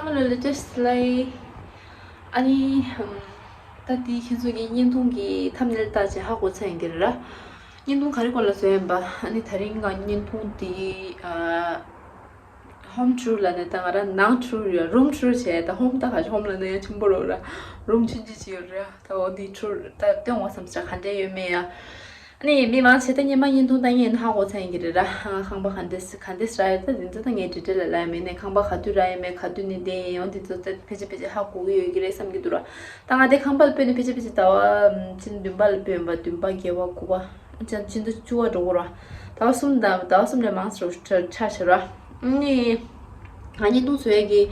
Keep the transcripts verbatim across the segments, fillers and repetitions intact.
Hello, latest live. ཨ་ནི། ད་དེ་ཁྱེད་ཚོ་གི་བརྙན་ཐུང་གི་ཐམ་ནེལ་ལྟ་བྱས་ཧ་གོ་ཚར་ཡིན་གྱི་རེད་ར། བརྙན་ཐུང་ག་རེ་སྐོར་ལ་བཟོས་ཡིན་པ། ཨ་ནི་དེ་རིང་ང་བརྙན་ཐུང་དེ། ཨ། ཧོམ་ཊུར་ལབ་ནས་ད་ང་རང་ནང་ཊུར་ཡོད། རུམ་ཊུར་བྱས། ད་ཧོམ་ད་ག་ཧོམ་ལབ་ནས་ཡང་ཆེན་པོ་རེད་ར། རུམ་ཆུང་ཆུང་ཅིག་ཡོད་རེད། ད་འོ་འདི་ཊུར་ད་སྟོན་འོ་བསམ་ས་ག་འདྲས་ཡོད་མེད་ཡ། ཨ་ནི་མི་མང་ཆེ་ད་སྔོན་མ་བརྙན་ཐུང་ལྟ་མཁན་ཧ་གོ་ཚར་ཡིན་གྱི་རེད་ར། ཨ། ཁང་པ་ག་འདྲས་ག་འདྲས་རག་ཡོད། ད་འདི་ཚོ་ད་ངས་ཌི་ཊེལ་ལ་ལབ་ཡ་མེད་ནས། ཁང་པ་ག་དུས་རག་ཡོད་མེད། ག་དུས་ནས་བསྡད་ཡོད་འདི་ཚོ་ད་ཕལ་ཆེར་ཕལ་ཆེར་ཧ་གོ་གི་ཡོད་ཀྱི་རེད་བསམ་གྱི་འདུག་ར། ད་ང་དེ་ཁང་པ་ལ་སྤོས་ནས་ཕལ་ཆེར་ཕལ་ཆེར་ཟླ་བ་ཕྱི་ཟླ་བདུན་པ་ལ་སྤོས་ཡིན་པ། བདུན་པ་བརྒྱད་པ་དགུ་པ། ཨ་ཅག་ཕྱི་ཟླ་བཅུ་པ་འགྲོ་གི་ར། ཟླ་བ་གསུམ་དང་ཟླ་བ་གསུམ་ལས་མང་ཙམ་ཆགས་ཤག་ར། ཨ་ནི། ང་བརྙན་ཐུང་བཟོ་ཡས་ཀྱི་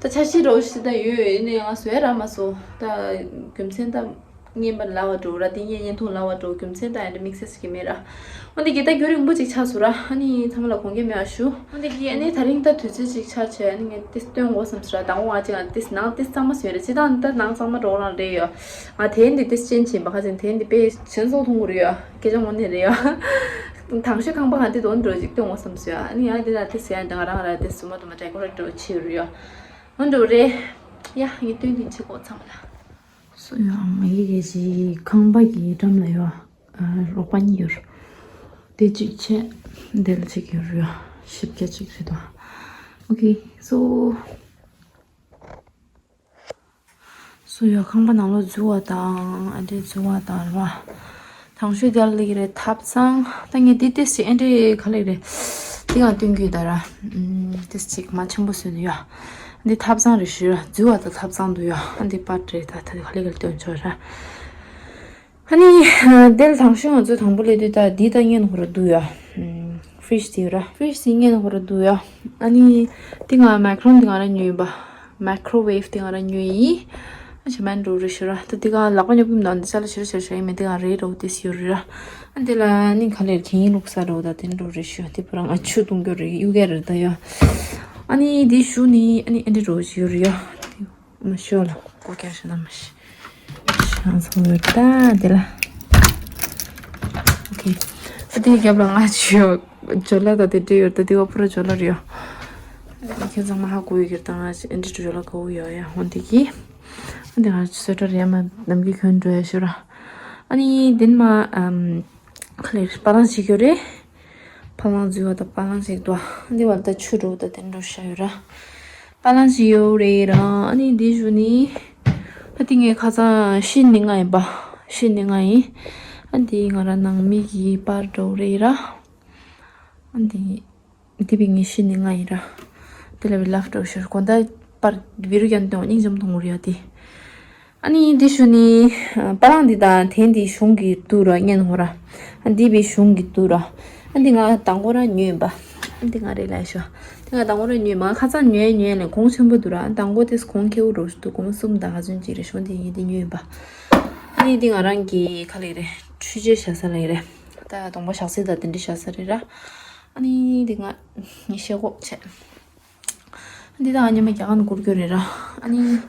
ད་འཆར་གཞི་རོ་ཞིག་ད་ཡོད་ཡིན་ནའི་ང་བཟོ་ཡས་རག་མ་སོང་། ད་རྒྱུ་མཚན་ད་རྔན་པ་ལ་བ་འགྲོ་ར། དེ་ངས་བརྙན་ཐུང་ལ་བ་འགྲོ། རྒྱུ་མཚན་ད་ཨ་འདྲ་དམིགས་བསལ་ཞིག་གི་མེད་ར། འོན་ཏེ་གི་ད་རྒྱུན་རིང་པོ་ཅིག་ཆགས་སོང་ར། ཨ་ནི་ཚང་མ་ལ་དགོངས་འགལ་མེད་པ་ཞུ། འོན་ཏེ་གི་ཨ་ནི་དེ་རིང་ད་དུས་ཚོད་ཅིག་ཆགས་བྱས། ཨ་ནི་ངས་དེ་སྟོན་དགོས་བསམ་སོང་ར། དང་པོ་ང་ཅིག་ང་དེ་ནང་དེ་གཙང་མ་བཟོས་རེད། སྤྱིར་བཏང་ད་ནང་གཙང་མ་འགྲོ་རང་རེད་ཡོད། ང་དེ་འདི་དེ་ཅན་ཆེན་པ་ཁ་ཅན་དེ་འདི་དཔེ་ཞན་སོང་མཐོང་གི་རེད་ཡོད། སྐད་ཆ་ངོ་ནས་རེད་ཡོད། དང་ཤོས་ཁང་པ་ང་འདི་དོན་འགྲོ་ཅིག་སྟོན་དགོས་བསམ་སོང་ཡ། ཨ་ནི་ཡང་འདི་ལ་དེ་ཟེར་ཡ་འདི་ང་རང་ར་དེ་སུ་མ་དུ་མ་ཌེ་ཀོ་རེ་ཊི་འགྲོ་ཆེ་རུ་ཡོད། འོ་འགྲོ་རེད། ཡ་ངས་སྟོན་དེ་ཆེ་གོ་ཚང་མ་ལ། སུ་ཡང་མ་ཡི་གེ་ཅི་ཁང་པ་གི་འགྲམ་ལ་ཡོད། ཨ། རོགས་པ་གཉིས་ཡོད། དེ་གཅིག་བྱས། འདི་ལ་གཅིག་ཡོད་རེད། ཞིབ་རྒྱ་གཅིག་རེད་དོ། ཨོ་ཁེ། སོ། སུ་ཡོད། ཁང་པ་ནང་ལོགས་འཛུལ་བ་དང་། ཨ་འདྲས་འཛུལ་བ་དང་རེད་བ། དང་ཤོས་དེ་ལ་ལེགས་རེད། ཐབ་ཚང་། ད་ངས་འདི་ཏིས་ཅིག་ཨ་འདྲས་ག་ལེགས་རེད། འདི་ང་སྟོན་གྱི་ད་ར། ཨམ། ཏིས་ཅིག་མ་ཆེན་པོ་བཟོས་ནས་ཡོད། འདི་ཐབ་ཚང་རེད་ཞུ་ར། འཛུལ་བ་དང་ཐབ་ཚང་དུ་ཡོད། ཨ་འདི་པར་རེད། ད་ད་ག་ལེགས་ག་ལེགས་སྟོན་ཆོག་ར། ཨ་ནི། དེ་ལ་དང་ཤོས་ང་ཚོས་དང་པོ་སླེབས་དུས་ད་འདི་ད་ངའི་ནང་ལ་འདུག་ཡ། ཧྥི་རིཇ་དེ་ཡོད་ར། ཧྥི་རིཇ་དེ་ངའི་ནང་ལ་འདུག་ཡ། ཨ་ནི། དེ་ང་མེག་རོན་དེ་ང་རང་ཉོས་ཡིན་པ། མེག་རོ་ཝེབ་དེ་ང་རང་ཉོས་ཡིན། ཨ་ཆ་མན་འགྲོ་རེ་ཞུ་ར། ད་དེ་ག་ལག་པ་ཉོབ་ཀྱི་མི་འདུག་འདི་ཆ་ལ་ཞུ་ར་ཞུ་ར་ཞུ་ཡིན་མིན་དེ་ང་རེད་རོ་དེ་སི་ཡོད་རེད་ར། ཨ་དེ་ལ་ནི་ག་ལེར་གིན་ལུག་ས་རོ་ད་དེ་འགྲོ་རེ་ཞུ། དེ་པུ་རང་ང་ཆུ་འཐུང་རྒྱུ་རེད། གཡུག་ག་རེད་ད་ཡ། ཨ་ནི་དེ་ཞུ་ནི་ཨ་ནི་ཨ་འདྲས་རོ་ཞུ་རེད་ཡ། མ་ཤོ་ལ་ཀོ་ཀྱ་ཤ་ན་མ་ཤི། ཤང་སོ་ཡོད་ད་དེ་ལ། ཨོ་ཁེ། ཨ་དེའི་རྒྱབ་ལ་ང་ཅི་ཡོད། ཇོ་ལ་ད་དེ་འདྲས་ཡོད་ད། དེ་བ་ཕུ་ར་ཇོ་ལ་རེད་ཡོད། ཁྱེད་ཚང་མ་ཧ་གོ་ཡོད་ཀྱི་རེད་ད། ང་ཅི་ཨ་འདྲས་ཇོ་ལ་གོ་ཡོད་ཡ། འོན་ཏེ་གི། ཨ་དེ་ང་སོ་ཏྲ་རེད་མ་ནམ་གི་ཁྱོན་འགྲོ་ཡ་ཤོ་ར། ཨ་ནི་དེན་མ་ཨམ། ཁ་ལེར་པ་ལང་ཞིག་ཡོད་རེད། པ་ལང་འཛུལ་བ་དང་པ་ལང་ཞིག་འདུག་འདི་བར་ད་ཆུ་འགྲོ་ད་དེ་འགྲོ་ཤ་ཡོད་ར། པ་ལང་ཞིག་ཡོད་རེད་ར། ཨ་ནི་འདི་ཞུ་ནི། ཨ་ཏི་ངའི་ཁ་སང་ཤི་ནི་ང་ཡིན་པ། ཤི་ནི་ང་ཡིན། ཨ་འདི་ང་ར་ནང་མི་གི་པར་འགྲོ་རེད་ར། ཨ་འདི། འདི་བི་ངའི་ཤི་ནི་ང་ཡིན་ར། དེ་ལ་བི་ལབ་འགྲོ་ཤོར་གོ་ད། པར་བི་རུ་ཀྱང་སྟོན་སྙིང་རྗེ་མོ་མཐོང་གི་རེད་ཡ་དེ། ཨ་ནི་འདི་ཞུ་ནི། པ་ལང་འདི་དང་དེ་འདི་གཞུང་གི་འདུག་ར་སྙན་ཧོ་ར། ཨ་འདི་བི་གཞུང་གི་འདུག་ར། ཨ་འདི་ང་དང་པོ་ར་ཉོས་ཡིན་པ། ཨ་འདི་ང་རེད་ལ་ཤོ། འདི་ང་དང་པོ་ར་ཉོས་མ་ཁ་སང་ཉོས་ཉོས་ལས་གོང་ཆེན་པོ་འདུག་ར། ཨ་དང་པོ་དེས་གོང་ཁེ་བོ་རོ་ཞུ་འདུག་གོང་གསུམ་དང་ག་ཚོད་ཅིག་རེད་ཤོ། འདི་ངས་འདི་ཉོས་ཡིན་པ། ཨ་ནི་འདི་ང་རང་གི་ཁ་ལེ་རེད། འཕྲུལ་ཆས་བཞག་ས་ལེ་རེད། ད་གདོང་པ་བཞག་ས་ད་དེ་འདྲ་བཞག་ས་རེད་ར། ཨ་ནི་འདི་ང་ངས་ཤེས་གོ་བྱས། འདི་དང་ཉི་མ་རྒྱ་གར་ནས་བསྐུར་རྒྱུ་རེད་ར། ཨ་ནི།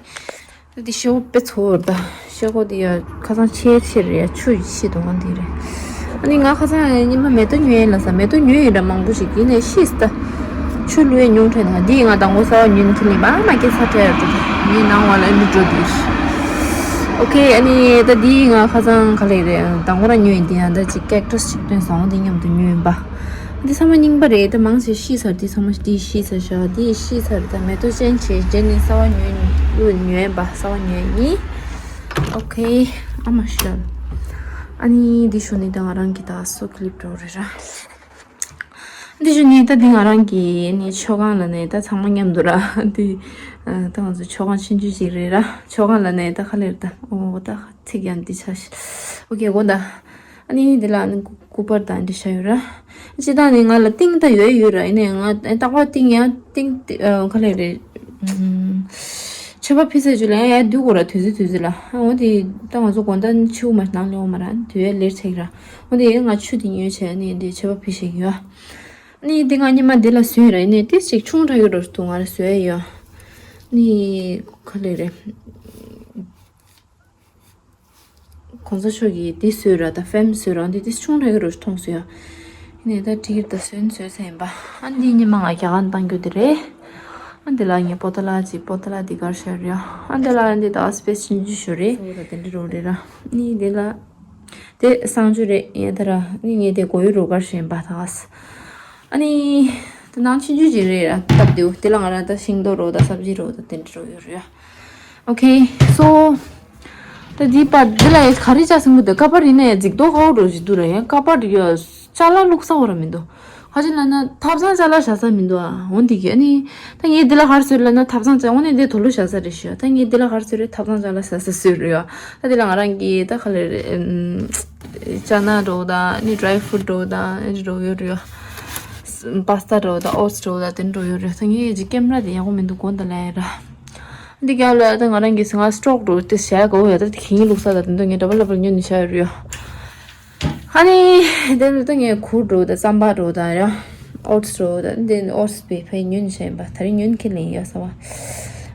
འདི་ཤེལ་སྒོ་དཔེ་ཚོར་ད། ཤེལ་སྒོ་འདི་ཡ་ཁ་སང་ཆེ་ཆེ་རེད་ཡ། ཆུ་ཡི་ཆེ་དོ་འདི་རེད། ཨ་ནི་ང་ཁ་སང་ཉི་མ་མེ་ཏོག་ཉོས་ཡིན་ལ་ས། མེ་ཏོག་ཉོས་ཡིན་ར་མང་པོ་ཞིག་ཡིན་ནའི་ཤི་སི་ད། ཆུ་བླུགས་ཡས་ཉུང་དྲགས་ན་འདི་ང་དང་པོ་གསར་པ་ཉོས་ནི་ཁྱེར་ནི་མ་མ་སྐྱེ་ས་སྤྲད་ཡ་འགྲོ་ད། ངའི་ནང་བ་ལ་ཨ་ནི་འགྲོ་འདི། ཨོ་ཁེ། ཨ་ནི་ད་འདི་ང་ཁ་སང་ག་ལེ་རེད། དང་པོ་ར་ཉོས་ཡིན། འདི་ཡང་ད་ཅིག་ཀེག་ཊས་ཅིག་སྟོན་སོང་། འདི་མཉམ་དུ་ཉོས་ཡིན་པ། འདི་ཚང་མ་རྙིང་པ་རེད། ད་མང་ཆེ་ཤི་ཚར། འདི་ཚང་མ་འདི་ཤི་ཚར་ཤག་འདི་ཤི་ཚར། ད་མེ་ཏོག་ཅན་བྱས་རྗེས་ནི་གསར་པ་ཉོས་ཉོས་པ། གསར་པ་ཉོས་ཡིན། ཨོ་ཁེ། ཨ་མ་ཤལ། ཨ་ནི་འདི་ཞུ་ནི་ད་ང་རང་གི་ད་སོ་ཀི་ལིབ་འགྲོ་རེད་ར། འདི་ཞུ་ནི་ད་འདི་ང་རང་གི་ནི་མཆོད་ཁང་ལ་ནི་ད་ཚང་མ་མཉམ་དུ་ར། འདི་ད་ང་ཚོ་མཆོད་ཁང་ཆུང་ཆུང་ཞིག་རེད་ར། མཆོད་ཁང་ལ་ནི་ད་ག་ལེར་ད་ཨོ་ད། ཚིག་ཡང་འདི་ཆ་ཤི། ཨོ་ཁེ་གོ་ད། ཨ་ནི་འདི་ལ་ཨ་ནི་སྐུ་པར་དང་འདི་ཤ་ཡོད་ར། སྤྱིར་བཏང་ནི་ང་ལ་ཏིང་ད་ཡོད་ཡོད་ར། ཡིན་ནའི་ང་རྟག་པར་ཏིང་ཡང་ཏིང་ཏི་ཨ་ག་ལེ་རེད། མཆོད་པ་ཕུལ་ཚར་རྗེས་ལ་ཡང་ཡར་འདུག་གོ་ར། དུས་ཚོད་དུས་ཚོད་ལ། ཨ་འོ་དེ་ད་ང་ཚོ་དགོང་དག་ཕྱི་པོ་མ་ནང་ལེན་འོ་མ་ར། དུས་ཡར་ལེར་ཚེག་ར། འོ་དེ་ཡང་ང་ཆུ་དེ་ཉོས་བྱས་ནི་འདི་མཆོད་པ་ཕུལ་ཤེས་ཡོད། ཨ་ནི་འདི་ང་ཉི་མ་འདི་ལ་བཟོས་ར། ཡིན་ནའི་ཏིས་ཅིག་ཆུང་དྲགས་ཡོད་ར་འདུག་ང་ར་བཟོས་ཡོད། ནི་ག་ལེ་རེད། གོང་ས་མཆོག་གིས་འདི་བཟོས་ར། ད་ཕེམ་བཟོས་ར། འདི་འདི་ཆུང་དྲགས་ཀྱི་རོ་མཐོང་སོང་ཡ། ནས་ད་འགྲིག་གི་རེད། ད་བཟོས་ནི་བཟོས་ཚར་ཡིན་པ། ཨ་འདི་ཉི་མ་ང་རྒྱ་གར་བཏང་རྒྱུ་དེ་རེད། ཨ་འདི་ལ་ངས་པོ་ཏ་ལ་ཅིག་པོ་ཏ་ལ་འདི་གར་ཤར་རེད། ཨ་འདི་ལ་འདི་ད་སི་པེ་སི་ཆུང་ཆུང་ཞིག་རེད། ཨོ་ད་དེ་འདྲ་རོ་རེད་ར། ནི་འདི་ལ་དེ་གསང་སྤྱོད་རེད། ཡ་ད་ར་ནི་ངས་དེ་གོ་ཡུ་རོ་གར་ཤེན་པ་ཐག་ཨ་ནི་དེ་ནང་ཆུང་ཆུང་ཅིག་རེད་ར། སྟབས་བདེའུ་དེ་ལ་ང་རང་ད་ཤིང་ཏོག་རོ་ད་སབ་ཇི་རོ་ད་དེ་འདྲ་རོ་ཡོད་རེད། ཨོ་ཁེ། སོ། ད་འདི་པ་འདི་ལ་ཡ་ག་རེ་ཆགས་སོང་གི་འདུག་ཀ་པར་ཡིན་ན་ཡ་འཛིག་མདོག་ཁ་པོ་འགྲོ་བཞིན་འདུག་ར། ཡ་ཀ་པར་ཡ་ཅ་ལག་བླུགས་ས་འོ་ར་མི་འདུག་ཁ་ཅིག་ལ་ན་ཐབ་ཚང་ཅ་ལག་བཞག་ས་མི་འདུག་ཨ་འོ་འདི་གི་ཨ་ནི་ད་ངས་འདི་ལ་ག་རེ་བཟོས་ལབ་ན་ཐབ་ཚང་ཅ་འོ་ནི་འདི་དུག་ལོག་བཞག་ས་རེད་ཤག་ད་ངས་འདི་ལ་ག་རེ་བཟོས་རེད། ཐབ་ཚང་ཅ་ལག་བཞག་ས་བཟོས་རེད་ཡ། ད་འདི་ལ་ང་རང་གི་ད་ག་ལེར་ཨམ་ཅ་ན་འགྲོ་དང་ཨ་ནི་ཌ་རའི་ཕུ་རུཊ་འགྲོ་དང་ཨ་ནི་འགྲོ་ཡོད་རེད་ཡ། པ་སི་ཏ་འགྲོ་དང་ཨོ་ཊི་སི་འགྲོ་དང་དེ་འགྲོ་ཡོད་རེད། ད་ངས་ཅིག་ཀེམ་ར་དེ་ཡག་པོ་མི་འདུག་དགོངས་དག་ལབ་ཡ་ར། འདི་རྒྱབ་ལ་ད་ང་རང་གིས་ང་སི་ཊོག་འགྲོ་དེ་བྱས་གོ་ཡ། ད་དེ་གིན་བླུགས་ས་ད་དེ་འདྲ་ངས་འདྲ་པོ་ལ་པོ་ཉོས་ནས་བཞག་ཡོད་རེད་ཡ། ཨ་ནི་དེ་ལ་ད་ངས་གུར་འགྲོ་དང་རྩམ་པ་འགྲོ་དང་ཡ། ཨོ་ཊི་སི་འགྲོ་དང་དེ་ནི་ཨོ་ཊི་སི་པའི་ཕའི་ཉོས་ནས་བཞག་ཡིན་པ། ད་རིང་ཉོས་ནས་ཁྱེར་ལེན་ཡོད་ས་བ།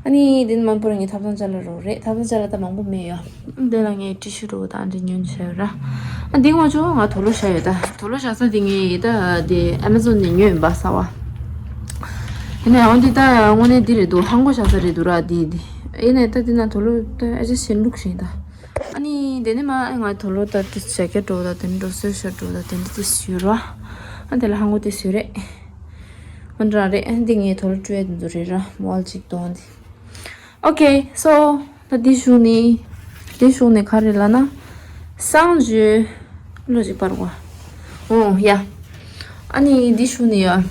ཨ་ནི་དེ་ནི་མང་པོ་རང་གི་ཐབ་ཚང་ཅ་ལག་རོ་རེད། ཐབ་ཚང་ཅ་ལག་ད་མང་པོ་མེད་ཡ། དེ་ལ་ངས་ཊི་ཤུ་རོ་དང་འདི་ཉོས་བཞག་ཡོད་ར། ཨ་འདི་ང་ཚོ་ང་དུག་ལོག་བཞག་ཡོད། ད་དུག་ལོག་བཞག་ས་འདི་ངས་ད་འདི་ཨེ་མ་ཛོན་ནས་ཉོས་ཡིན་པ་གསར་པ། ཡིན་ནའང་འདི་ད་དངོས་གནས་འདི་རེད་འདུག་ཧང་གོ་བཞག་ས་རེད་འདུག་ར། འདི་འདི་ཡིན་ནའི་ད་འདི་ན་དུག་ལོག་ད་ཨེ་ཅེ་ཞེ་བླུགས་ཤིང་ད། ཨ་ནི་འདི་ནས་མ་ང་དུག་ལོག་ད་འདི་ཇེ་ཀེ་ཊི་འདྲ་བོ་ད་དེ་འདྲ་སུ་ཤར་འདྲ་བོ་ད་དེ་འདྲ་དེ་ཞུས་ར། ཨ་འདི་ལ་ཧང་གོ་དེ་ཞུས་རེད། འོན་ཀྱང་རེད། ཨ་འདི་ངས་དུག་ལོག་བཀྲུ་ཡ་དེ་ཚོ་རེད་ར། མོལ་ཅིག་དོན་འདི། ཨོ་ཁེ། སོ། ད་འདི་གཞུག་ནས། འདི་གཞུག་ནས་ག་རེ་ལབ་ན། གསང་སྤྱོད། ལོ་གཅིག་པར་གོ་ཨོ་ཡ། ཨ་ནི་འདི་གཞུག་ནས་ཡ།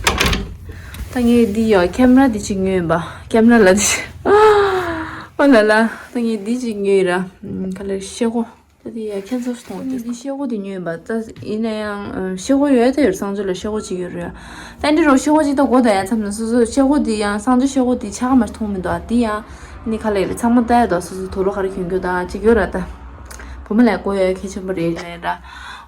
ད་ངས་འདི་ཡ་ཀེམ་ར་འདི་གཅིག་ཉོས་ཡིན་པ། ཀེམ་ར་ལ་འདི་གཅིག་ཨོ་ལ་ལ། ད་ངས་འདི་གཅིག་ཉོས་ཡིན་ར། ག་ལེར་ཤེལ་སྒོ། ད་དེ་ཡ་ཁྱད་མཚར་ཞིག་མཐོང་། ཨ་ནི་འདི་ཤེལ་སྒོ་དེ་ཉོས་ཡིན་པ། ད་ཡིན་ན་ཡང་ཨ་ཤེལ་སྒོ་ཡོད་ད་ཡོད། གསང་སྤྱོད་ལ་ཤེལ་སྒོ་གཅིག་ཡོད་རེད། ད་འདི་རུ་ཤེལ་སྒོ་གཅིག་ད་དགོས་ད་ཡ་མཚམས་ན་སོ་སོ་ཤེལ་སྒོ་དེ་ཡང་གསང་སྤྱོད་ཤེལ་སྒོ་དེ་ཆགས་མ་མཐོང་མི་འདུག་ཨ་དེ་ཡང་ནི་ཁ་ལས་རེད། ཚང་མ་ལྟ་ཡ་འདུག་སོ་སོ་དུག་ལོག་ག་རེ་གྱོན་གྱོན་དང་གཅིག་ཡོད་ར། ད་བུ་མོ་ལ་དགོས་ཡ་གལ་ཆེན་པོ་རེད་ལབ་ཡ་ར།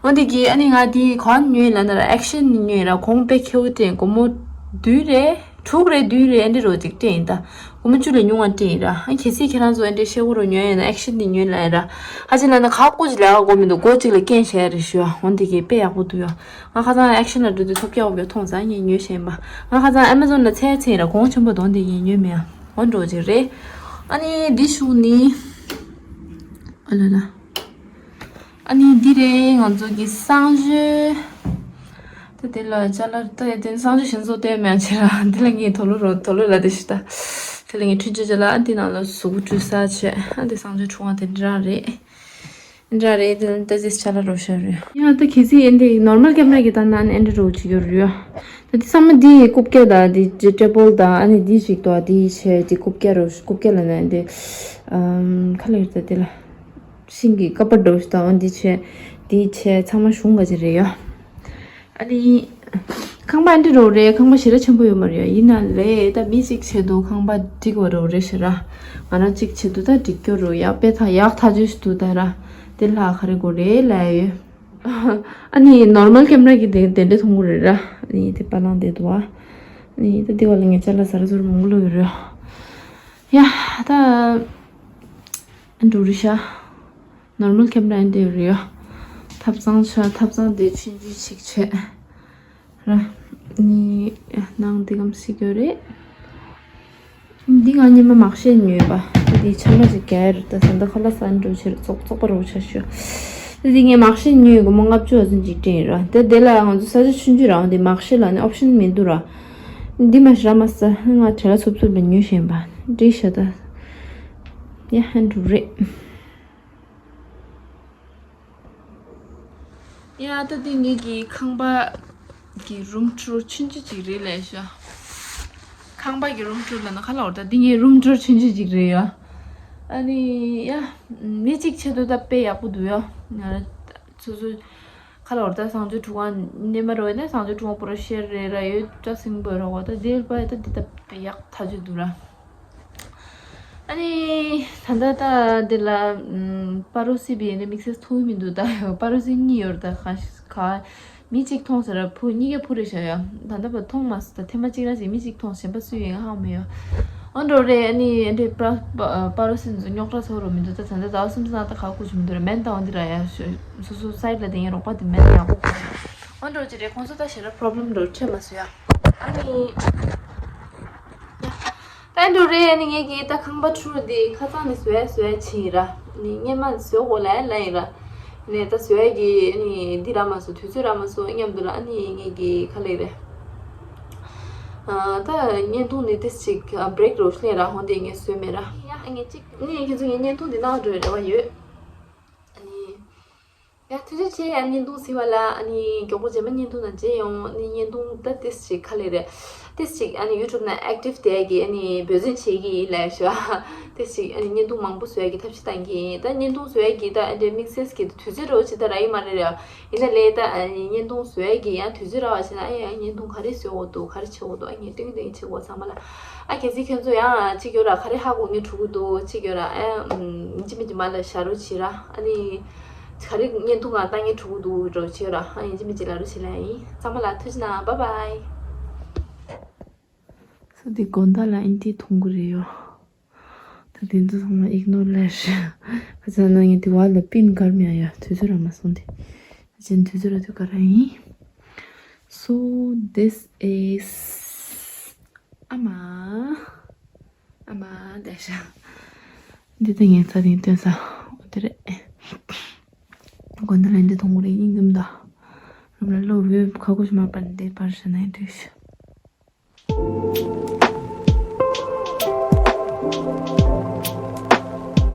འོ་འདི་གི་ཨ་ནི་ང་དེ་ག་པར་ཉོས་ཡིན་ལབ་ན་ར། ཨེག་ཤན་ནས་ཉོས་ཡིན་ར། གོང་དཔེ་ཁེའུ་སྟེང་སྒོར་མོ་བདུན་རེད། དྲུག་རེད་བདུན་རེད། ཨ་འདྲ་རོ་ཅིག་སྤྲད་ཡིན་ད། སྒོར་མོ་བཅུ་ལས་ཉུང་བ་སྤྲད་ཡིན་ར། ཨ་གལ་སྲིད་ཁྱེད་རང་ཚོ་ཨ་འདྲ་ཤེལ་སྒོ་རོ་ཉོ་ཡིན་ན་ཨེག་ཤན་དེ་ཉོས་ལབ་ཡིན་ར། ཧ་ཅང་ལབ་ན་ཁག་པོ་ཅིག་ལས་ཀ་དགོས་མི་འདུག་སྒོར་གཅིག་ལ་རྐྱེན་བྱས་རེད་ཞུ་ཨ། འོ་འདི་གི་དཔེ་ཡག་པོ་འདུག་ཡ། ང་ཁ་སང་ཨེག་ཤན་ལ་འགྲོ་དུས་ཐོབ་རྒྱག་འོ་ཡ་མཐོང་ཙང་ངས་ཉོས་བྱས་ཡིན་པ། ང་ཁ་སང་ཨེ་མ་ཛོན་ལ་ཚད་ཚད་ཡིན་ར། གོང་ཆེན་པོ་དོན་དེ་ངས་ཉོས་མེད་ཨ། འོ་འགྲོ་ཅིག་རེད། ཨ་ནི་འདི་ཞུ་ནི། ཨ་ལ་ལ། ཨ་ནི་འདི་རེད་ང་ཚོ་གི་གསང་སྤྱོད། ད་དེ་ལ་ཅ་ལག་ད་དེ་གསང་སྤྱོད་གཞན་ཚོ་སྟོན་མེད་ཕྱིར་ར། འདི་ལ་ངས་དུག་ལོག་རོ་དུག་ལོག་ལ་དེ་ཞུ་ད། དེ་ལ་ངས་འཕྲུལ་ཆས་ཅ་ལག་ཨ་འདི་ནང་ལ་གཟུགས་པོ་བཀྲུ་ས་བྱས། ཨ་འདི་གསང་སྤྱོད་ཁྲུ་དབང་དེ་འདྲ་རེད། འདྲ་རེད། དེ་ལ་ད་ཅིག་ཅ་ལག་རོ་ཤར་རེད། ཡང་ད་གལ་སྲིད་ཨེ་འདི་ནོར་མལ་ཀེམ་ར་གི་ད་ན་ཨེ་འདྲ་རོ་ཅིག་ཡོད་རེད། ད་དེ་ཚང་མ་འདི་རྐུབ་བཀྱག་དང་འདི་ཊེ་བལ་དང་ཨ་ནི་འདི་ཞིག་ཏོ་འདི་བྱས་འདི་རྐུབ་བཀྱག་རོ་རྐུབ་བཀྱག་ལ་ན་འདི་ཨམ་ཁ་ལ་ཡོད་ད་དེ་ལ། ཤིང་གི་ཀ་པར་འདྲ་བོ་ཞིག་དང་འདི་བྱས། འདི་བྱས་ཚང་མ་གཞུང་ག་ཅིག་རེད་ཡ། ཨ་ནི། ཁང་པ་འདི་འདྲ་བོ་རེད། ཁང་པ་ཞེ་དྲག་ཆེན་པོ་ཡོད་མ་རེད་ཡ། ཡིན་ན་ལས་ད་མི་གཅིག་བྱས་འདུག་ཁང་པ་འགྲིག་པ་འདྲ་བོ་རེད་ཤག་ར། ང་རང་གཅིག་བྱས་འདུག་ད་འགྲིག་རྒྱུ་རེད་ཡ། དཔེ་ཐག་ཡག་ཐག་ཆོད་ཞིག་འདུག་ད་ར། དེ་ལྷག་ག་རེ་དགོས་རེད་ལབ་ཡོད། ཨ་ནི་ནོར་མལ་ཀེམ་ར་གི་དེ་དེ་འདྲ་མཐོང་གི་རེད་ར། ཨ་ནི་དེ་པ་ལང་དེ་འདུག་ཨ། ཨ་ནི་ད་འདི་བ་ལ་ངས་ཅ་ལག་ཟ་ར་ཟོ་ར་མང་པོ་བླུགས་ཡོད་རེད་ཡ། ཡ་ད། འགྲོ་རེད་ཤག་ནོར་མལ་ཀེམ་ར་འདི་རེད་ཡ། ཐབ་ཚང་ཆ་ཐབ་ཚང་དེ་ཆུང་ཆུང་ཞིག་བྱས། ར། ནི། ནང་འདི་གམ་སྲིད་ཡོད་རེད། འདི་ང་ཉི་མ་མ་ཤེས་ཉོས་པ། འདི་ཆ་ལ་ཞིག་ག་རེད་ད་ཟ་འདི་ཁ་ལག་ཟ་འགྲོ་ཕྱིར་ཙོག་ཙོག་པ་རོ་ཆ་ཤོ། འདི་ངས་མ་ཤེས་ཉོས་སྒོར་མོ་ལྔ་བཅུ་ཙམ་ཅིག་སྤྲད་ར། དེ་དེ་ལ་ང་ཚོ་ས་ཆ་ཆུང་ཆུང་ར། འདི་མ་ཤེས་ལ་ནི་ཨོབ་ཤན་མི་འདུག་ར། འདི་མ་ཤེས་ར་མ་ཟ་ང་བྲེལ་ལ་ཚུབ་ཚུབ་ལ་ཉོས་ཤེས་པ། འདྲི་ཤ་ད། ཡ་ཧན་འགྲུབ་རེད། ཡ་ད་འདི་ངེད་ཀྱི་ཁང་པ་གི་རུམ་ཊུར་ཆུང་ཆུང་ཅིག་རེད་ལབ་ཤག་ཁང་པ་གི་རུམ་ཊུར་ལབ་ན་ཁ་ལ་འོར་ད་འདི་ངའི་རུམ་ཊུར་ཆུང་ཆུང་ཅིག་རེད་ཡ། ཨ་ནི་ཡ་མི་གཅིག་ཆེད་དུ་ད་དཔེ་ཡག་པོ་འདུག་ཡ། ང་ར་སོ་སོ་ཁ་ལ་འོར་ད་གསང་སྤྱོད་ཁྲུ་དབང་ནས་མ་རོ་ཡ་ན་གསང་སྤྱོད་ཁྲུ་དབང་པོ་ར་ཤེར་རེད་ར་ཡོད་ད་སིང་པོ་ར་བ་ད་དེ་ལ་པ་ད་འདི་ད་དཔེ་ཡག་ཐག་ཆོད་འདུག་ར། ཨ་ནི། ད་ལྟ་ད་འདི་ལ་ཨམ། པ་རོ་སི་བི་ནི་དམིགས་བསལ་མཐོང་གི་མི་འདུག་ད་པ་རོ་སི་གཉིས་ཡོད་རེད་ད་ག་ག་མི་གཅིག་མཐོང་ཟེར་ར་ཕུ་གཉིས་ཀ་ཕུ་རེད་ཤག་ཡ། ད་ལྟ་བ་མཐོང་མ་སོང་ད་ཐེངས་མ་གཅིག་ར་ཅིག་མི་གཅིག་མཐོང་གཞན་པ་སུ་ཡོད་ཧ་མི་ཡོད། ཨོ་འགྲོ་རེད། ཨ་ནི་འདི་པ་པ་རོ་སི་ཚོ་རྙོག་དྲ་ཚོར་རོ་མི་འདུག་ད་ད་ལྟ་ཟླ་བ་གསུམ་ཙམ་ད་ག་གུ་ཆུ་མི་འདུག་ར་མེན་ད་འོ་འདི་ར་ཡ་ཤོ་སོ་སོ་སའིད་ལ་དེ་ངའི་རོགས་པ་དེ་མེན་ད་ཡག་པོ་གོ་རེད། ཨོ་འགྲོ་ཅི་རེད་ཁོང་ཚོ་ད་ཞེ་དྲག་པྲོབ་ལེམ་འགྲོ་འཕྲད་མ་སོང་ཡ། ཨ་ནི། ཡ། ད་འགྲོ་རེད། ཨ་ནི་ངས་ཀྱིས་ད་ཁང་པ་འཁྲུ་རུ་དེ་ཁ་སང་ནས་བཟོས་བཟོས་བྱས་ཡིན་ར། ཨ་ནི་སྔན་མ་བཟོས་གོ་ལ་ལ་ཡིན་ར། ནས་ད་བཟོས་ཀྱི་ཨ་ནི་འདི་རག་མ་སོང་། དུས་ཚོད་རག་མ་སོང་སྙམ་དུ་ལ། ཨ་ནི་ངས་ཀྱིས་ཁ་ལེགས་རེད། ཨ་ད་བརྙན་ཐུང་འདི་ཏིས་ཅིག་བྷི་རེག་རོ་ལེན་ར། ཧོན་དེ་ངས་བཟོས་མེད་ར། ཡ་ཨ་ངས་ཅིག་ཨ་ནི་ཁྱེད་ཚོ་ངའི་བརྙན་ཐུང་འདི་ནང་འགྲོ་རེ་བ་ཡོད། ཨ་ནི། ཡ་ཐུགས་རྗེ་ཆེ། ཡ་བརྙན་ཐུང་གཟིགས་པ་ལ། ཨ་ནི་མགྱོགས་པོ་རྗེས་མ་བརྙན་ཐུང་ནང་མཇལ་ཡོང་། ཨ་ནི་བརྙན་ཐུང་ད་ཏིས་ཅིག་ཁ་ལེ་རེད། ཏིས་ཅིག་ཨ་ནི་ཡུ་ཊུབ་ནང་ཨེག་ཊིབ་དེ་གི་ཨ་ནི་འབད་བརྩོན་བྱེད་ཀྱི་ཡིན་ལབ་ཞུ། ཏིས་ཅིག་ཨ་ནི་བརྙན་ཐུང་མང་པོ་བཟོ་ཡ་གི་ཐབས་ཤེས་བཏང་གི་ཡིན། ད་བརྙན་ཐུང་བཟོ་ཡ་གི་ད་ཨ་འདྲའི་དམིགས་བསལ་གི་དུས་ཚོད་རོ་ཅི་ད་རག་གི་མ་རེད་ར། ཡིན་ན་ལས་ད་ཨ་ནི་བརྙན་ཐུང་བཟོ་ཡ་གི་ཡང་དུས་ཚོད་རག་པ་བྱས་ན། ཨ་ཡ་བརྙན་ཐུང་ག་རེ་བཟོ་དགོས་འདུག་ག་རེ་བྱེད་དགོས་འདུག་ཨ་ངས་སྟོན་གི་སྟོན་གི་བྱེད་དགོས་ཚང་མ་ལ། ཨ་གལ་སྲིད་ཁྱོད་ཚོ་ཡང་ཅིག་ཡོད་ར། ག་རེ་ཧ་གོ་མཁན་འགྲོ་གི་འདུག་ཅིག་ཡོད་ར། ཨ་ཨམ་ཡིན་གཅིག་མིན་གཅིག་མ་ལ་བཞག་རོགས་བྱེད་ར། ཨ་ནི་ག་རེ་བརྙན་ཐུང་གང་བཏང་མཁན་འགྲོ་གི་འདུག་འགྲོ་བྱེད་ར། ཨ་ཡིན་གཅིག་མིན་གཅིག་ལབ་རོགས་བྱེད་ལ་ཡིན། ཚང་མ་ལ་ཐུགས་རྗེ་གནང་། བཱའི་བཱའི། སོ་འདི་དགོང་དག་ལ་ཨིན་ཏི་མཐོང་གི་རེད་ཡོ། ད་དེ་ཚོ་ཚང་མ་ཨིག་ནོར་ལས། ཁ་ཚ་ན་ངས་དེ་བ་ལ་པིན་གར་མི་ཡ་ཡ། དུས་ཚོད་རག་མ་སོང་དེ། ཨ་ཅན་དུས་ཚོད་རག་དུས་ག་ར་ཡིན། So this is ཨ་མ། ཨ་མ་དེ་ཤ། འདི་ད་ངས་ཚ་དེ་སྟོན་ས། འོ་དེ་རེད། དགོན་དེ་ལ་འདི་མཐོང་གི་རེད། ཡིན་གྱི་མི་འདུག་རུམ་ལ་ལོ་བོད་ཁ་ཁུ་ཞིག་མ་པར་འདི་པར་ཤ་ན་ཡིན་དུས་ཤ།